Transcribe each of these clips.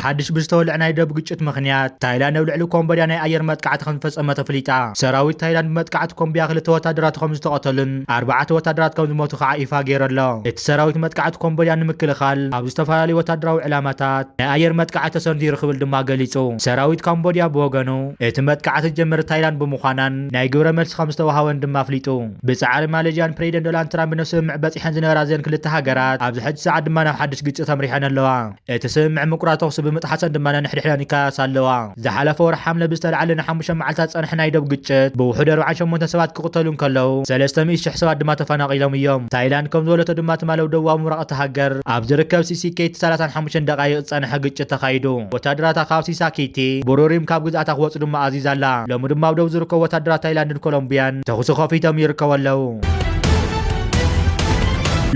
ሓድሽ ብዝተወልዐ ናይ ደብ ግጭት ምኽንያት፣ ታይላንድ ኣብ ልዕሊ ኮምቦድያ ናይ ኣየር መጥቃዕቲ ከም ዝፈጸመት ኣፍሊጣ። ሰራዊት ታይላንድ ብመጥቃዕቲ ኮምቦድያ ክልተ ወታደራት ከም ዝተቐተሉን ኣርባዕተ ወታደራት ከም ዝሞቱ ከኣ ይፋ ገይሩ ኣሎ። እቲ ሰራዊት መጥቃዕቲ ኮምቦድያ ንምክልኻል ኣብ ዝተፈላለዩ ወታደራዊ ዕላማታት ናይ ኣየር መጥቃዕቲ ተሰንዚሩ ክብል ድማ ገሊጹ። ሰራዊት ካምቦድያ ብወገኑ፣ እቲ መጥቃዕቲ ዝጀመረ ታይላንድ ብምዃናን ናይ ግብረ መልሲ ከም ዝተዋሃበን ድማ ኣፍሊጡ። ብጻዕሪ ማሌዥያን ፕሬዚደንት ዶናልድ ትራምፕ ናብ ስምምዕ በጺሐን ዝነበራ እዘን ክልተ ሃገራት፣ ኣብዚ ሕጂ ሰዓት ድማ ናብ ሓድሽ ግጭት ኣምሪሐን ኣለዋ። እቲ ስምምዕ ምቁራጽ ተኹሲ ብምጥሓሰን ድማ ነንሕድሕደን ይካየሳ ኣለዋ። ዝሓለፈ ወርሒ ሓምለ ብዝተላዕለ ንሓሙሽተ መዓልታት ዝጸንሐ ናይ ደብ ግጭት ብውሑድ ኣርባዓን ሸሞንተን ሰባት ክቕተሉ እንከለዉ፣ ሰለስተ ሚእቲ ሽሕ ሰባት ድማ ተፈናቒሎም እዮም። ታይላንድ ከም ዝበለቶ ድማ ትማሊ ኣብ ደቡባዊ ምብራቕ እታ ሃገር ኣብ ዝርከብ ሲሳኪቲ ሰላሳን ሓሙሽተን ደቓይቕ ዝጸንሐ ግጭት ተኻይዱ። ወታደራታ ካብ ሲሳኪቲ ብሮሪም ካብ ግዝኣታ ክወጹ ድማ ኣዚዛ ኣላ። ሎሚ ድማ ኣብ ደቡብ ዝርከቡ ወታደራት ታይላንድን ኮሎምቢያን ተኹሲ ከፊቶም ይርከቡ ኣለዉ።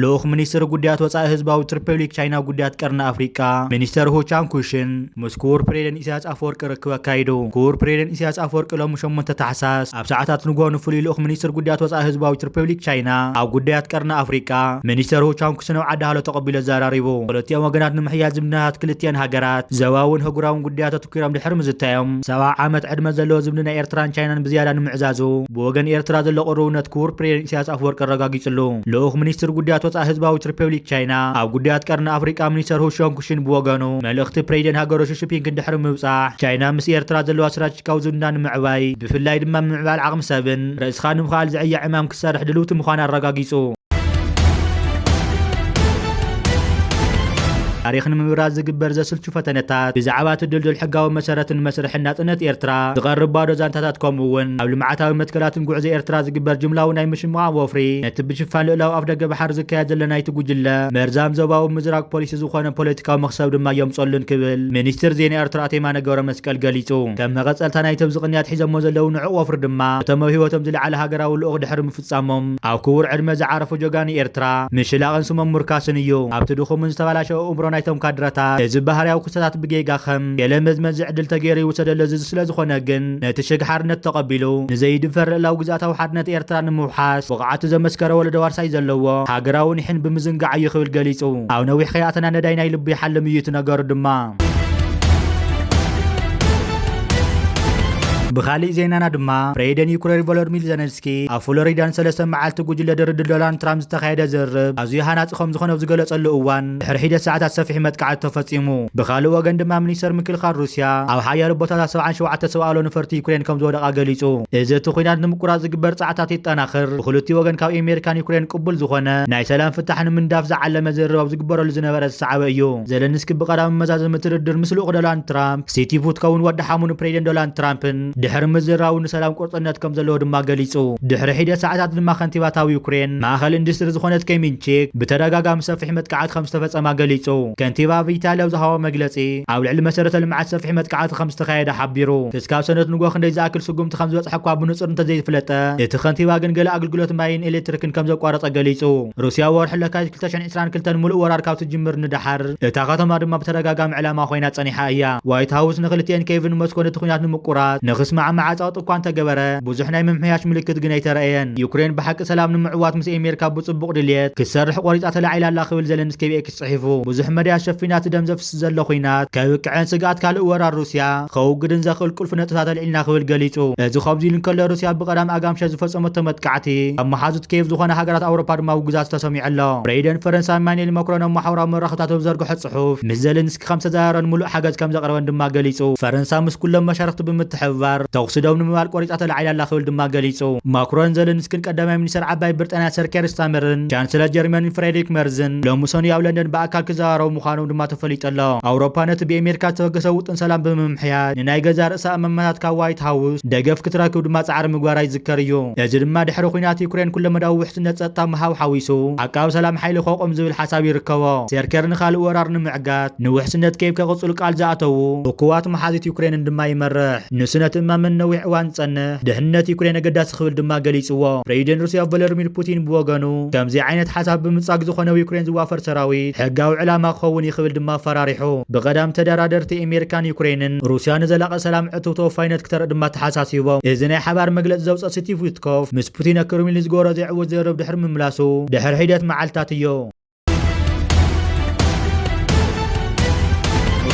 ልኡኽ ሚኒስትሪ ጉዳያት ወጻኢ ህዝባዊት ሪፐብሊክ ቻይና ጉዳያት ቀርኒ ኣፍሪቃ ሚኒስተር ሁ ቻንኩሽን ምስ ክቡር ፕሬዚደንት ኢሳያስ ኣፈወርቂ ርክብ ኣካይዱ። ክቡር ፕሬዚደንት ኢሳያስ ኣፈወርቂ ሎሚ ሸሞንተ ታሕሳስ ኣብ ሰዓታት ንግሆ ንፍሉይ ልኡኽ ሚኒስትር ጉዳያት ወጻኢ ህዝባዊት ሪፐብሊክ ቻይና ኣብ ጉዳያት ቀርኒ ኣፍሪቃ ሚኒስተር ሁ ቻንኩሽን ኣብ ዓዲ ሃሎ ተቐቢሉ ኣዘራሪቡ። ክልቲኦም ወገናት ንምሕያል ዝምድናታት ክልቲአን ሃገራት፣ ዘባውን ህጉራውን ጉዳያት ኣተኲሮም ድሕሪ ምዝታዮም፣ ሰብዓ ዓመት ዕድመ ዘለዎ ዝምድና ኤርትራን ቻይናን ብዝያዳ ንምዕዛዙ ብወገን ኤርትራ ዘሎ ቅርውነት ክቡር ፕሬዚደንት ኢሳያስ ኣፈወርቂ ኣረጋጊጹ ኣሎ። ልኡኽ ሚኒስትር ጉዳያት ወጻኢ ህዝባዊት ሪፐብሊክ ቻይና ኣብ ጉዳያት ቀርኒ ኣፍሪቃ ሚኒስተር ሁ ሻንኩሽን ብወገኑ፣ መልእኽቲ ፕሬዚደንት ሃገሩ ሺ ጂንፒንግ ድሕሪ ምብጻሕ፣ ቻይና ምስ ኤርትራ ዘለዋ ስትራቴጂካዊ ዝምድና ንምዕባይ፣ ብፍላይ ድማ ምምዕባል ዓቕሚ ሰብን ርእስኻ ንምኽኣል ዝዕያ ዕማም ክትሰርሕ ድልውቲ ምዃና ኣረጋጊጹ። ታሪኽ ንምብራዝ ዝግበር ዘስልቹ ፈተነታት፣ ብዛዕባ እቲ ድልዱል ሕጋዊ መሰረትን መስርሕን ናጽነት ኤርትራ ዝቐርብ ባዶ ዛንታታት፣ ከምኡ እውን ኣብ ልምዓታዊ መትከላትን ጉዕዞ ኤርትራ ዝግበር ጅምላዊ ናይ ምሽማቕ ወፍሪ፣ ነቲ ብሽፋን ልኡላዊ ኣፍደገ ባሕሪ ዝካየድ ዘሎ ናይቲ ጉጅለ መርዛም ዞባዊ ምዝራግ ፖሊሲ ዝኾነ ፖለቲካዊ መኽሰብ ድማ የምጸሉን ክብል ሚኒስትር ዜና ኤርትራ ኣቶ የማነ ገብረመስቀል ገሊጹ። ከም መቐጸልታ ናይቲ ኣብዚ ቅንያት ሒዞሞ ዘለዉ ንዑቕ ወፍሪ ድማ፣ እቶም ኣብ ህይወቶም ዝለዓለ ሃገራዊ ልኡኽ ድሕሪ ምፍጻሞም፣ ኣብ ክቡር ዕድመ ዝዓረፉ ጀጋኑ ኤርትራ ምሽላቕን ስሞም ምርካስን እዩ። ኣብቲ ድኹምን ዝተባላሸወ ኣእምሮ ናይቶም ካድረታት፣ እዚ ባህርያዊ ክስተታት ብጌጋ ከም ገለ መዝመዚ ዕድል ተገይሩ ይውሰደሉ። እዚ ስለ ዝኾነ ግን፣ ነቲ ሽግ ሓርነት ተቐቢሉ፣ ንዘይድፈር ልኡላዊ ግዝኣታዊ ሓድነት ኤርትራ ንምውሓስ ብቕዓቱ ዘመስከረ ወለዶ ዋርሳይ ዘለዎ ሃገራዊ ኒሕን ብምዝንጋዕ እዩ ክብል ገሊጹ። ኣብ ነዊሕ ከይኣተና ነዳይ ናይ ልቡ ይሓልም እዩ እቲ ነገሩ ድማ። ብኻሊእ ዜናና ድማ፣ ፕሬዚደንት ዩክሬን ቮሎዲሚር ዜለንስኪ ኣብ ፍሎሪዳ ንሰለስተ መዓልቲ ጉጅለ ድርድር ዶናልድ ትራምፕ ዝተኻየደ ዝርርብ ኣዝዩ ሃናጺ ከም ዝኾነ ኣብ ዝገለጸሉ እዋን፣ ድሕሪ ሒደት ሰዓታት ሰፊሕ መጥቃዕቲ ተፈጺሙ። ብኻልእ ወገን ድማ፣ ሚኒስተር ምክልኻል ሩስያ ኣብ ሓያሎ ቦታታት ሰብዓን ሸውዓተ ሰብኣዊ ነፈርቲ ዩክሬን ከም ዝወደቓ ገሊጹ። እዚ እቲ ኲናት ንምቁራጽ ዝግበር ጻዕታት የጠናኽር፣ ብኽልቲኡ ወገን ካብ ኣሜሪካን ዩክሬን ቅቡል ዝኾነ ናይ ሰላም ፍታሕ ንምንዳፍ ዝዓለመ ዝርርብ ኣብ ዝግበረሉ ዝነበረ ዝሰዓበ እዩ። ዜለንስኪ ብቐዳሚ መዛዘሚ እቲ ድርድር ምስ ልኡኽ ዶናልድ ትራምፕ ስቲቭ ዊትኮፍን ወዲ ሓሙ ንፕሬዚደንት ዶናልድ ትራምፕን ድሕሪ ምዝራቡ፣ ንሰላም ቁርጽነት ከም ዘለዎ ድማ ገሊጹ። ድሕሪ ሒደት ሰዓታት ድማ፣ ከንቲባ እታ ዩክሬን ማእከል ኢንዱስትሪ ዝኾነት ኬሚንቺክ ብተደጋጋሚ ሰፊሕ መጥቃዕቲ ከም ዝተፈጸማ ገሊጹ። ከንቲባ ቪታሊ ኣብ ዝሃቦ መግለጺ፣ ኣብ ልዕሊ መሰረተ ልምዓት ሰፊሕ መጥቃዕቲ ከም ዝተኻየደ ሓቢሩ። ክስካብ ሰነት ንግሆ ክንደይ ዝኣክል ስጉምቲ ከም ዝበጽሐ እኳ ብንጹር እንተዘይፍለጠ፣ እቲ ከንቲባ ግን ገለ ኣገልግሎት ማይን ኤሌክትሪክን ከም ዘቋረጸ ገሊጹ። ሩስያ ወርሒ ለካቲት ክልተ ሽሕን ዕስራን ክልተን ምሉእ ወራር ካብ ትጅምር ንደሓር፣ እታ ከተማ ድማ ብተደጋጋሚ ዕላማ ኮይና ጸኒሓ እያ። ዋይት ሃውስ ንክልቲኤን ኬቭን ሞስኮን እቲ ኲናት ንምቁራጽ ንክስማዕማዓ ጸቕጢ እኳ እንተገበረ፣ ብዙሕ ናይ ምምሕያሽ ምልክት ግን ኣይተረእየን። ዩክሬን ብሓቂ ሰላም ንምዕዋት ምስ ኣሜሪካ ብጽቡቕ ድልየት ክትሰርሕ ቆሪጻ ተላዒላ ኣላ ክብል ዜለንስኪ ኣብ ኤክስ ጽሒፉ። ብዙሕ መዳያት ሸፊና እቲ ደም ዘፍስስ ዘሎ ኲናት ከብቅዕን ስግኣት ካልእ ወራር ሩስያ ከውግድን ዘኽእል ቁልፊ ነጥብታት ኣልዒልና ክብል ገሊጹ። እዚ ከምዚ ኢሉ እንከሎ፣ ሩስያ ብቐዳም ኣጋምሸት ዝፈጸመቶ መጥቃዕቲ ካብ መሓዙት ኬቭ ዝኾነ ሃገራት ኣውሮፓ ድማ ውግዛት ተሰሚዑ ኣሎ። ፕሬዚደንት ፈረንሳ ኢማኑኤል ማክሮን ኣብ ማሕበራዊ መራኸብታት ኣብ ዘርግሖ ጽሑፍ፣ ምስ ዜለንስኪ ከም ዝተዘራረበን ምሉእ ሓገዝ ከም ዘቕረበን ድማ ገሊጹ። ፈረንሳ ምስ ኩሎም መሻርኽቲ ብምትሕብባር ተኹሲ ደው ንምባል ቆሪጻ ተላዒላ ኣላ ክብል ድማ ገሊጹ። ማክሮን ዜለንስኪን ቀዳማይ ሚኒስተር ዓባይ ብሪጣንያ ሰር ኬር ስታመርን ቻንስለር ጀርመን ፍሬድሪክ መርዝን ሎሚ ሰኑይ ኣብ ለንደን ብኣካል ክዘራረቡ ምዃኖም ድማ ተፈሊጡ ኣሎ። ኣውሮፓ ነቲ ብኣሜሪካ ዝተበገሰ ውጥን ሰላም ብምምሕያሽ፣ ንናይ ገዛእ ርእሳ እማመታት ካብ ዋይት ሃውስ ደገፍ ክትረክብ ድማ ጻዕሪ ምግባራ ይዝከር እዩ። እዚ ድማ ድሕሪ ኲናት ዩክሬን ኩለመዳያዊ ውሕስነት ጸጥታ ምሃብ ሓዊሱ፣ ዓቃቢ ሰላም ሓይሊ ከቑም ዝብል ሓሳብ ይርከቦ። ሰር ኬር ንኻልእ ወራር ንምዕጋት ንውሕስነት ኬቭ ከቕጽሉ ቃል ዝኣተዉ እኩባት መሓዙት ዩክሬንን ድማ ይመርሕ። ንሱ ነቲ እማመ ንነዊሕ እዋን ዝጸንሕ ድሕነት ዩክሬን ኣገዳሲ ክብል ድማ ገሊጽዎ። ፕሬዚደንት ሩስያ ቮሎዲሚር ፑቲን ብወገኑ፣ ከምዚ ዓይነት ሓሳብ ብምጻግ ዝኾነ ኣብ ዩክሬን ዝዋፈር ሰራዊት ሕጋዊ ዕላማ ክኸውን እዩ ክብል ድማ ኣፈራሪሑ። ብቐዳም ተደራደርቲ ኣሜሪካን ዩክሬንን ሩስያ ንዘላቒ ሰላም ዕቱብ ተወፋይነት ክተርኢ ድማ ተሓሳሲቦም። እዚ ናይ ሓባር መግለጺ ዘውጸ ስቲቭ ዊትኮፍ ምስ ፑቲን ኣብ ክሬምሊን ዝገበሮ ዘይዕዉት ዝርርብ ድሕሪ ምምላሱ ድሕሪ ሒደት መዓልታት እዩ።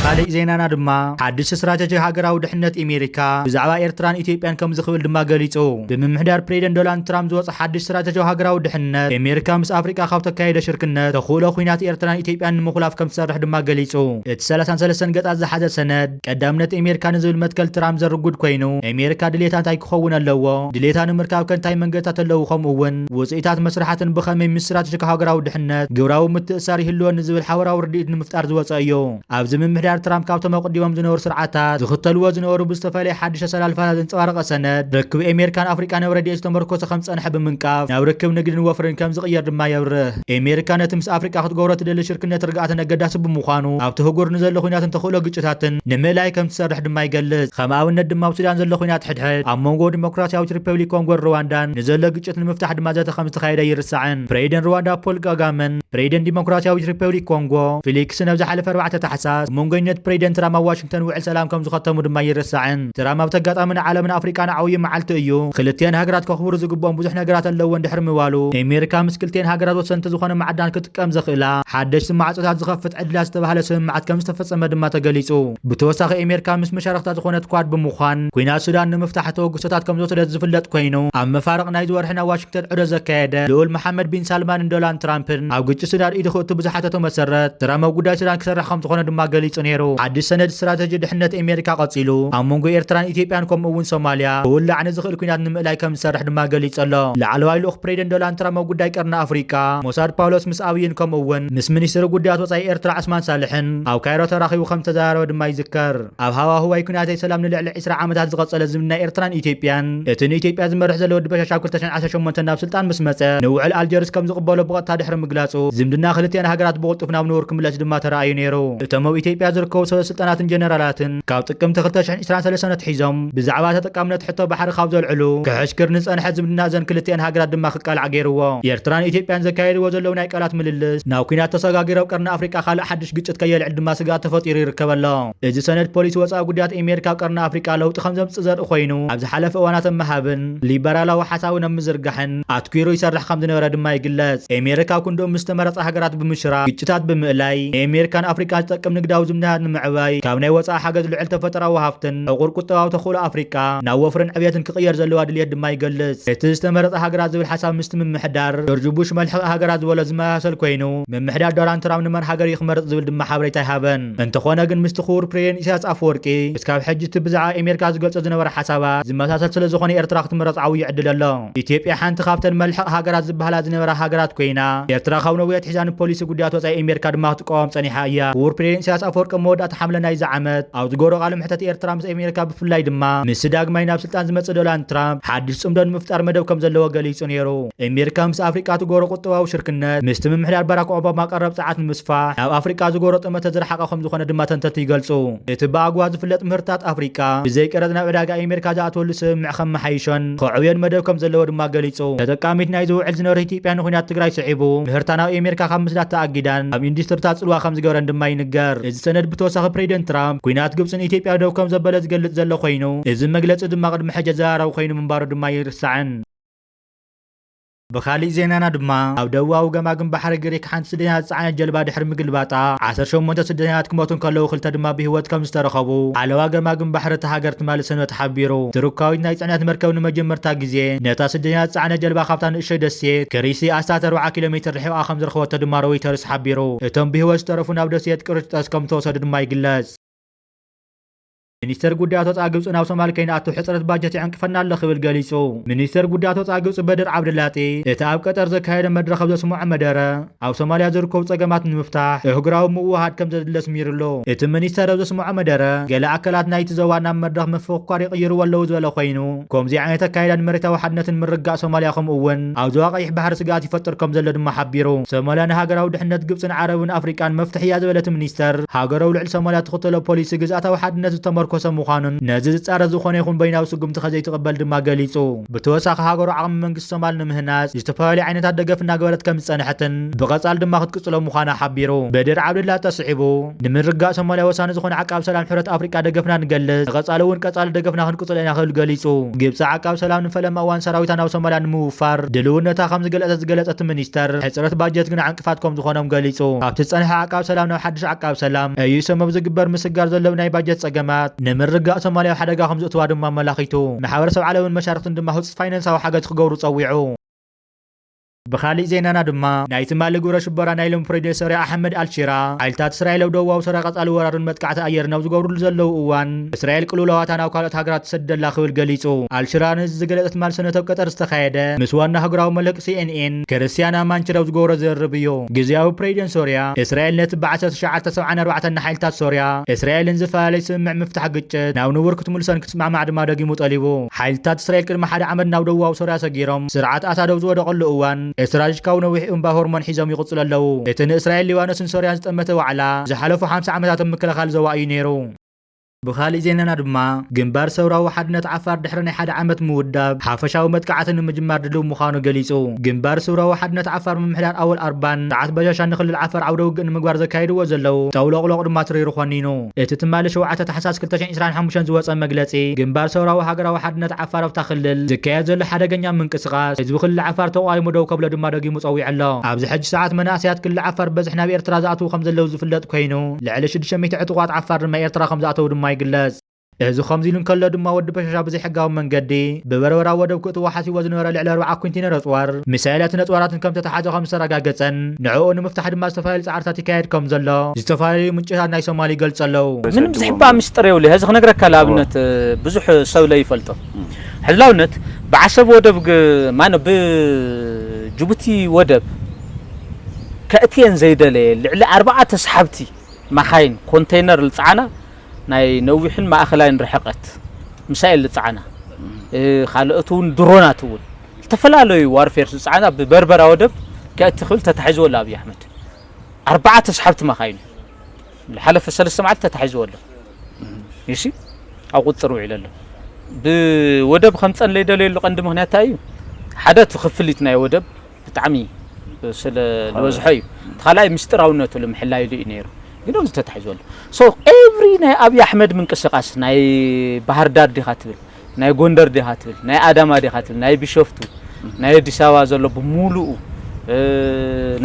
ካልእ ዜናና ድማ ሓድሽ ስትራተጂ ሃገራዊ ድሕነት ኣሜሪካ ብዛዕባ ኤርትራን ኢትዮጵያን ከምዚ ክብል ድማ ገሊጹ። ብምምሕዳር ፕሬዚደንት ዶናልድ ትራምፕ ዝወጸ ሓድሽ ስትራተጂ ሃገራዊ ድሕነት ኣሜሪካ ምስ ኣፍሪቃ ካብ ተካየደ ሽርክነት ተኽእሎ ኲናት ኤርትራን ኢትዮጵያን ንምኹላፍ ከም ትሰርሕ ድማ ገሊጹ። እቲ ሰላሳን ሰለስተን ገጻት ዝሓዘ ሰነድ ቀዳምነት ኣሜሪካ ንዝብል መትከል ትራምፕ ዘርጉድ ኮይኑ ኣሜሪካ ድሌታ እንታይ ክኸውን ኣለዎ፣ ድሌታ ንምርካብ ከ እንታይ መንገድታት ኣለዉ፣ ከምኡ እውን ውጽኢታት መስራሓትን ብኸመይ ምስ ስትራተጂክ ሃገራዊ ድሕነት ግብራዊ ምትእሳር ይህልወኒ ዝብል ሓበራዊ ርድኢት ንምፍጣር ዝወጸ እዩ። ኣብዚ ምምሕዳር ትራምፕ ካብቶም ኣቕዲሞም ዝነበሩ ስርዓታት ዝኽተልዎ ዝነበሩ ብዝተፈላለየ ሓድሽ ኣሰላልፋታት ዘንጸባረቐ ሰነድ ርክብ ኣሜሪካን ኣፍሪቃን ኣብ ረድኤት ዝተመርኮሰ ከም ዝጸንሐ ብምንቃፍ ናብ ርክብ ንግድን ወፍርን ከም ዝቕየር ድማ የብርህ። ኣሜሪካ ነቲ ምስ ኣፍሪቃ ክትገብሮ ትደሊ ሽርክነት ርግኣትን ኣገዳሲ ብምዃኑ ኣብቲ ህጉር ንዘሎ ኲናትን ተኽእሎ ግጭታትን ንምእላይ ከም ትሰርሕ ድማ ይገልጽ። ከም ኣብነት ድማ ኣብ ሱዳን ዘሎ ኲናት ሕድሕድ ኣብ መንጎ ዲሞክራሲያዊት ሪፐብሊክ ኮንጎን ሩዋንዳን ንዘሎ ግጭት ንምፍታሕ ድማ ዘተ ከም ዝተኻየደ ይርሳዕን። ፕሬዚደንት ሩዋንዳ ፖል ካጋመን ፕሬዚደንት ዲሞክራሲያዊት ሪፐብሊክ ኮንጎ ፊሊክስን ኣብ ዝሓለፈ ኣርባዕተ ታሕሳስ መንጎይነት ፕሬዚደንት ትራምፕ ኣብ ዋሽንግተን ውዕል ሰላም ከም ዝኸተሙ ድማ ይርሳዕን። ትራምፕ ኣብቲ ኣጋጣሚ ንዓለምን ኣፍሪቃን ዓብዪ መዓልቲ እዩ፣ ክልቲአን ሃገራት ከኽብሩ ዝግብኦም ብዙሕ ነገራት ኣለዎ እንድሕር ምባሉ ኣሜሪካ ምስ ክልቲአን ሃገራት ወሰንቲ ዝኾነ ማዕዳን ክጥቀም ዘኽእላ ሓደሽቲ ማዕጾታት ዝኸፍት ዕድላት ዝተባህለ ስምምዓት ከም ዝተፈጸመ ድማ ተገሊጹ። ብተወሳኺ ኣሜሪካ ምስ መሻርኽታ ዝኾነት ኳድ ብምዃን ኲናት ሱዳን ንምፍታሕ ተበግሶታት ከም ዝወሰደት ዝፍለጥ ኮይኑ ኣብ መፋርቕ ናይዚ ወርሒ ናብ ዋሽንግተን ዑደት ዘካየደ ልኡል መሓመድ ቢን ሳልማንን ዶናልድ ትራምፕን ኣብ ግጭት ሱዳን ኢዱ ክእቱ ብዝሓተቶ መሰረት ትራምፕ ኣብ ጉዳይ ሱዳን ክሰርሕ ከም ዝኾነ ድማ ገሊጹ ነይሩ። ሓድሽ ሰነድ ስትራተጂ ድሕነት ኣሜሪካ ቀጺሉ ኣብ መንጎ ኤርትራን ኢትዮጵያን ከምኡ እውን ሶማልያ ክውላዕ ንዝኽእል ኲናት ንምእላይ ከም ዝሰርሕ ድማ ገሊጹ ኣሎ። ላዕለዋይ ልኡኽ ፕሬዚደንት ዶናልድ ትራምፕ ኣብ ጉዳይ ቀርኒ ኣፍሪቃ ሞሳድ ፓውሎስ ምስ ኣብይን ከምኡ እውን ምስ ሚኒስትሪ ጉዳያት ወጻኢ ኤርትራ ዑስማን ሳልሕን ኣብ ካይሮ ተራኺቡ ከም ዝተዘራረበ ድማ ይዝከር። ኣብ ሃዋህዋይ ኲናተይ ሰላም ንልዕሊ ዕስራ ዓመታት ዝቐጸለ ዝምድና ኤርትራን ኢትዮጵያን እቲ ንኢትዮጵያ ዝመርሕ ዘሎ ወዲ በሻሻ ኣብ ክልተ ሽሕን ዓሰርተ ሸሞንተን ናብ ስልጣን ምስ መጸ ንውዕል ኣልጀርስ ከም ዝቕበሎ ብቐጥታ ድሕሪ ምግላጹ ዝምድና ክልቲኣን ሃገራት ብቕልጡፍ ናብ ንቡር ክምለስ ድማ ተራእዩ ነይሩ። እቶም ኣብ ኢትዮጵያ ዝርከቡ ሰበ ስልጣናትን ጀነራላትን ካብ ጥቅምቲ ክልተ ሽሕን ዕስራን ሰለስተን ኣትሒዞም ብዛዕባ ተጠቃምነት ሕቶ ባሕሪ ካብ ዘልዕሉ ክሕሽክር ንጸንሐ ዝምድና እዘን ክልቲኣን ሃገራት ድማ ክቃላዕ ገይርዎ። ኤርትራን ኢትዮጵያን ዘካየድዎ ዘለዉ ናይ ቃላት ምልልስ ናብ ኲናት ተሰጋጊሩ ኣብ ቀርኒ ኣፍሪቃ ካልእ ሓድሽ ግጭት ከየልዕል ድማ ስግኣት ተፈጢሩ ይርከብ ኣሎ። እዚ ሰነድ ፖሊሲ ወጻኢ ጉዳያት ኣሜሪካ ኣብ ቀርኒ ኣፍሪቃ ለውጢ ከም ዘምጽእ ዘርኢ ኮይኑ ኣብ ዝሓለፈ እዋናት ኣብ ምሃብን ሊበራላዊ ሓሳብን ኣብ ምዝርጋሕን ኣትኲሩ ይሰርሕ ከም ዝነበረ ድማ ይግለጽ። ኣሜሪካ ኣብ ክንድኡ ምስ ዝተመረጻ ሃገራት ብምሽራክ ግጭታት ብምእላይ ናይ ኣሜሪካን ኣፍሪቃን ዝጠቅም ንግዳዊ ዝምድናታት ንምዕባይ ካብ ናይ ወጻኢ ሓገዝ ልዑል ተፈጥራዊ ሃፍትን ዕቑር ቁጠባዊ ተኽእሎ ኣፍሪቃ ናብ ወፍርን ዕብየትን ክቕየር ዘለዋ ድልየት ድማ ይገልጽ። እቲ ዝተመረጸ ሃገራት ዝብል ሓሳብ ምስቲ ምምሕዳር ጆርጅ ቡሽ መልሕቕ ሃገራት ዝበሎ ዝመሳሰል ኮይኑ ምምሕዳር ዶናልድ ትራምፕ ንመን ሃገር እዩ ክመርጽ ዝብል ድማ ሓበሬታ ኣይሃበን። እንተኾነ ግን ምስቲ ክቡር ፕሬዚደንት ኢሳያስ ኣፈወርቂ እስካብ ሕጂ እቲ ብዛዕባ ኣሜሪካ ዝገልጾ ዝነበረ ሓሳባት ዝመሳሰል ስለ ዝኾነ ኤርትራ ክትምረጽ ዓብዪ ዕድል ኣሎ። ኢትዮጵያ ሓንቲ ካብተን መልሕቕ ሃገራት ዝበሃላ ዝነበራ ሃገራት ኮይና ኤርትራ ካብ ነዊሕ ኣትሒዛ ንፖሊሲ ጉዳያት ወጻኢ ኣሜሪካ ድማ ክትቃወም ጸኒሓ እያ። ክቡር ፕሬዚደንት ኢሳያስ ኣፈወርቂ ኣብ መወዳእታ ሓምለ ናይዚ ዓመት ኣብ ዝገበሮ ቃለ መሕተት ኤርትራ ምስ ኣሜሪካ ብፍላይ ድማ ምስ ዳግማይ ናብ ስልጣን ዝመጽእ ዶናልድ ትራምፕ ሓድሽ ጽምዶ ንምፍጣር መደብ ከም ዘለዎ ገሊጹ ነይሩ። ኣሜሪካ ምስ ኣፍሪቃ ትገብሮ ቁጠባዊ ሽርክነት ምስቲ ምምሕዳር ባራክ ኦባማ ቀረብ ጸዓት ንምስፋሕ ናብ ኣፍሪቃ ዝገብሮ ጠመተ ዝረሓቐ ከም ዝኾነ ድማ ተንተንቲ ይገልጹ። እቲ ብኣግዋ ዝፍለጥ ምህርትታት ኣፍሪቃ ብዘይ ቀረጽ ናብ ዕዳጋ ኣሜሪካ ዝኣትወሉ ስምምዕ ከመሓይሾን ከዕብዮን መደብ ከም ዘለዎ ድማ ገሊጹ። ተጠቃሚት ናይዚ ውዕል ዝነበረት ኢትዮጵያ ንኹናት ትግራይ ስዒቡ ምህርታ ናብ ኣሜሪካ ካብ ምስዳድ ተኣጊዳን ኣብ ኢንዱስትሪታት ጽልዋ ከም ዝገበረን ድማ ይንገር። እዚ ሰነድ ብተወሳኺ ፕሬዚደንት ትራምፕ ኲናት ግብጽን ኢትዮጵያ ደው ከም ዘበለ ዝገልጽ ዘሎ ኮይኑ እዚ መግለጺ ድማ ቅድሚ ሕጂ ኣዘራራቢ ኮይኑ ምንባሩ ድማ ይርሳዕን። ብኻሊእ ዜናና ድማ ኣብ ደቡባዊ ገማግም ባሕሪ ግሪክ ሓንቲ ስደተኛታት ዝጸዓነት ጀልባ ድሕሪ ምግልባጣ ዓሰርተ ሸሞንተ ስደተኛታት ክሞቱ እንከለዉ ክልተ ድማ ብህይወት ከም ዝተረኸቡ ሓለዋ ገማግም ባሕሪ እታ ሃገር ትማሊ ሰንበት ሓቢሩ። ቱርካዊት ናይ ጽዕነት መርከብ ንመጀመርታ ግዜ ነታ ስደተኛታት ዝጸዓነት ጀልባ ካብታ ንእሽቶይ ደሴት ክሪሲ ኣስታት ኣርብዓ ኪሎ ሜትር ርሒቓ ከም ዝረኸበቶ ድማ ሮይተርስ ሓቢሩ። እቶም ብህይወት ዝተረፉ ናብ ደሴት ቅሪስጦስ ከም ዝተወሰዱ ድማ ይግለጽ። ሚኒስተር ጉዳያት ወጻኢ ግብጺ ናብ ሶማል ከይንኣቱ ሕጽረት ባጀት ይዕንቅፈና ኣሎ ክብል ገሊጹ። ሚኒስተር ጉዳያት ወጻኢ ግብጺ በድር ዓብደላጢ እቲ ኣብ ቀጠር ዘካየደ መድረኽ ኣብ ዘስምዖ መደረ ኣብ ሶማልያ ዝርከቡ ጸገማት ንምፍታሕ ኣህጉራዊ ምውህሃድ ከም ዘድሊ ኣስሚሩሉ። እቲ ሚኒስተር ኣብ ዘስምዖ መደረ ገለ ኣካላት ናይቲ ዞባ ናብ መድረኽ ምፍኽኳር ይቕይርዎ ኣለዉ ዝበለ ኮይኑ ከምዚ ዓይነት ኣካይዳ ንመሬታዊ ሓድነትን ምርግጋእ ሶማልያ ከምኡ እውን ኣብ ዞባ ቀይሕ ባሕሪ ስግኣት ይፈጥር ከም ዘሎ ድማ ሓቢሩ። ሶማልያ ንሃገራዊ ድሕነት ግብጽን ዓረብን ኣፍሪቃን መፍትሒ እያ ዝበለ እቲ ሚኒስተር ሃገሩ ኣብ ልዕሊ ሶማልያ ትኽተሎ ፖሊሲ ግዝኣታዊ ሓድነት ዝተመርኮሰ ዘመርኮሰ ምዃኑን ነዚ ዝጻረር ዝኾነ ይኹን በይናዊ ስጉምቲ ከዘይትቕበል ድማ ገሊጹ። ብተወሳኺ ሃገሩ ዓቕሚ መንግስቲ ሶማል ንምህናጽ ዝተፈላለዩ ዓይነታት ደገፍ እናገበረት ከም ዝጸንሐትን ብቐጻሊ ድማ ክትቅጽሎ ምዃና ሓቢሩ። በድር ዓብድላ ተስዒቡ፣ ንምርግጋእ ሶማልያ ወሳኒ ዝኾነ ዓቃብ ሰላም ሕብረት ኣፍሪቃ ደገፍና ንገልጽ፣ ንቐጻሊ እውን ቀጻሊ ደገፍና ክንቅጽሎ ኢና ክብል ገሊጹ። ግብጺ ዓቃብ ሰላም ንፈለማ እዋን ሰራዊታ ናብ ሶማልያ ንምውፋር ድልውነታ ከም ዝገለጸት ዝገለጸት ሚኒስተር፣ ሕጽረት ባጀት ግን ዕንቅፋት ከም ዝኾኖም ገሊጹ። ካብቲ ዝጸንሐ ዓቃብ ሰላም ናብ ሓድሽ ዓቃብ ሰላም እዩ ሰበብ ዝግበር ምስጋር ዘለዉ ናይ ባጀት ጸገማት ንምርግጋእ ሶማልያ ኣብ ሓደጋ ከም ዘእትዋ ድማ ኣመላኺቱ። ማሕበረሰብ ዓለምን መሻርክትን ድማ ህጹጽ ፋይናንሳዊ ሓገዝ ክገብሩ ጸዊዑ። ብኻሊእ ዜናና ድማ ናይ ትማሊ ግብረ ሽበራ ናይ ሎም ፕሬዚደንት ሶርያ ኣሕመድ ኣልሺራ፣ ሓይልታት እስራኤል ኣብ ደቡባዊ ሶርያ ቀጻሊ ወራርን መጥቃዕቲ ኣየርን ኣብ ዝገብሩሉ ዘለዉ እዋን፣ እስራኤል ቅልውላዋታ ናብ ካልኦት ሃገራት ትሰድድ ኣላ ክብል ገሊጹ። ኣልሺራ ነዚ ዝገለጸ ትማሊ ሰነተ ኣብ ቀጠር ዝተኻየደ ምስ ዋና ሃገራዊ መለክ ሲኤንኤን ክርስቲያና ማንችር ኣብ ዝገብሮ ዝርርብ እዩ። ግዝያዊ ፕሬዚደንት ሶርያ እስራኤል ነቲ ብዓሰርተ ትሽዓተ ሰብዓን ኣርባዕተን ንሓይልታት ሶርያ እስራኤልን ዝፈላለዩ ስምምዕ ምፍታሕ ግጭት ናብ ንቡር ክትምልሰን ክትስማማዕ ድማ ደጊሙ ጠሊቡ። ሓይልታት እስራኤል ቅድሚ ሓደ ዓመት ናብ ደቡባዊ ሶርያ ሰጊሮም ስርዓት ኣሳድ ኣብ ዝወደቐሉ እዋን ስትራቴጂካዊ ነዊሕ እምባ ሆርሞን ሒዞም ይቕጽሉ ኣለዉ። እቲ ንእስራኤል ሊባኖስን ሶርያን ዝጠመተ ዋዕላ ዝሓለፉ ሓምሳ ዓመታት ኣብ ምክልኻል ዞባ እዩ ነይሩ። ብኻሊእ ዜናና ድማ ግንባር ሰውራዊ ሓድነት ዓፋር ድሕሪ ናይ ሓደ ዓመት ምውዳብ ሓፈሻዊ መጥቃዕቲ ንምጅማር ድልው ምዃኑ ገሊጹ። ግንባር ሰውራዊ ሓድነት ዓፋር ምምሕዳር ኣወል ኣርባን ስርዓት በሻሻ ንክልል ዓፋር ዓውደ ውግእ ንምግባር ዘካየድዎ ዘለዉ ጠውሎቕሎቕ ድማ ትሪሩ ኮኒኑ። እቲ ትማሊ ሸውዓተ ታሕሳስ ክልተ ሽሕን ዕስራን ሓሙሽተን ዝወጸ መግለጺ፣ ግንባር ሰውራዊ ሃገራዊ ሓድነት ዓፋር ኣብታ ክልል ዝካየድ ዘሎ ሓደገኛ ምንቅስቓስ ህዝቢ ክልል ዓፋር ተቋይሙ ደው ከብሎ ድማ ደጊሙ ጸዊዑ ኣሎ። ኣብዚ ሕጂ ሰዓት መናእሰያት ክልል ዓፋር ብበዝሒ ናብ ኤርትራ ዝኣትዉ ከም ዘለዉ ዝፍለጥ ኮይኑ፣ ልዕሊ ሽዱሽተ ሚእቲ ዕጡቓት ዓፋር ድማ ኤርትራ ከም ዝኣተዉ ድማ ይግለጽ። እዚ ከምዚ ኢሉ እንከሎ ድማ ወዲ በሻሻ ብዘይሕጋዊ መንገዲ ብበርበራ ወደብ ክእትዎ ሓሲቦ ዝነበረ ልዕሊ ኣርብዓ ኮንቴነር ኣጽዋር፣ ሚሳይላትን ኣጽዋራትን ከም ተተሓዘ ከም ዝተረጋገጸን ንዕኡ ንምፍታሕ ድማ ዝተፈላለዩ ጻዕርታት ይካየድ ከም ዘሎ ዝተፈላለዩ ምንጭታት ናይ ሶማል ይገልጹ ኣለዉ። ምንም ዝሕባእ ምስጢር የብሉ። ሕዚ ክነግረካ፣ ንኣብነት ብዙሕ ሰብ ለይፈልጦ፣ ሕዚ ንኣብነት ብዓሰብ ወደብ ግ-፣ ማነ ብጅቡቲ ወደብ ከእትየን ዘይደለየ ልዕሊ ኣርባዓ ተስሓብቲ መኻይን ኮንቴይነር ዝጸዓና ናይ ነዊሕን ማእኸላይን ርሕቀት ሚሳኤል ዝጸዓና፣ እ፣ ካልኦት እውን ድሮናት እውን ዝተፈላለዩ ዋርፌር ዝጸዓና ብበርበራ ወደብ ከእቲ ክብል ተታሒዝዎ ኣሎ ኣብይ ኣሕመድ። ኣርባዓ ተስሓብቲ መኻይን ዝሓለፈ ሰለስተ መዓልቲ ተታሒዝዎ ኣሎ። ይሲ ኣብ ቁፅር ውዒሉ ኣሎ። ብወደብ ከምፀን ለይደለየሉ ቀንዲ ምኽንያት እንታይ እዩ? ሓደ እቲ ክፍሊት ናይ ወደብ ብጣዕሚ ስለ ዝበዝሖ እዩ። እቲ ካልኣይ ምስጢራውነቱ ንምሕላይሉ እዩ ነይሩ። ግን ኣብዚ ተታሒዝዎ ኣሎ። So every ናይ ኣብይ ኣሕመድ ምንቅስቃስ ናይ ባህር ዳር ዲኻ ትብል፣ ናይ ጎንደር ዲኻ ትብል፣ ናይ ኣዳማ ዲኻ ትብል፣ ናይ ቢሾፍቱ፣ ናይ ኣዲስ ኣበባ ዘሎ ብምሉኡ፣ እ፣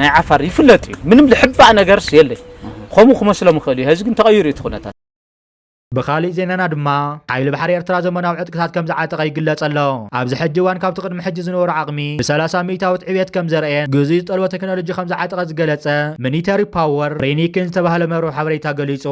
ናይ ዓፋር ይፍለጥ እዩ። ምንም ዝሕባእ ነገርስ የለይ። ከምኡ ክመስሎም ይኽእል እዩ። ሕዚ ግን ተቐይሩ እዩ እቲ ኩነታት። ብኻሊእ ዜናና ድማ ሓይሊ ባሕሪ ኤርትራ ዘመናዊ ዕጥቅታት ከም ዝዓጠቐ ይግለጽ ኣሎ። ኣብዚ ሕጂ እዋን ካብቲ ቅድሚ ሕጂ ዝነበሮ ዓቕሚ ብሰላሳ ሚእታዊት ዕብየት ከም ዘርአየን ግዙይ ዝጠልቦ ቴክኖሎጂ ከም ዝዓጠቐ ዝገለጸ ሚሊተሪ ፓወር ሬኒክን ዝተባህለ መርበብ ሓበሬታ ገሊጹ።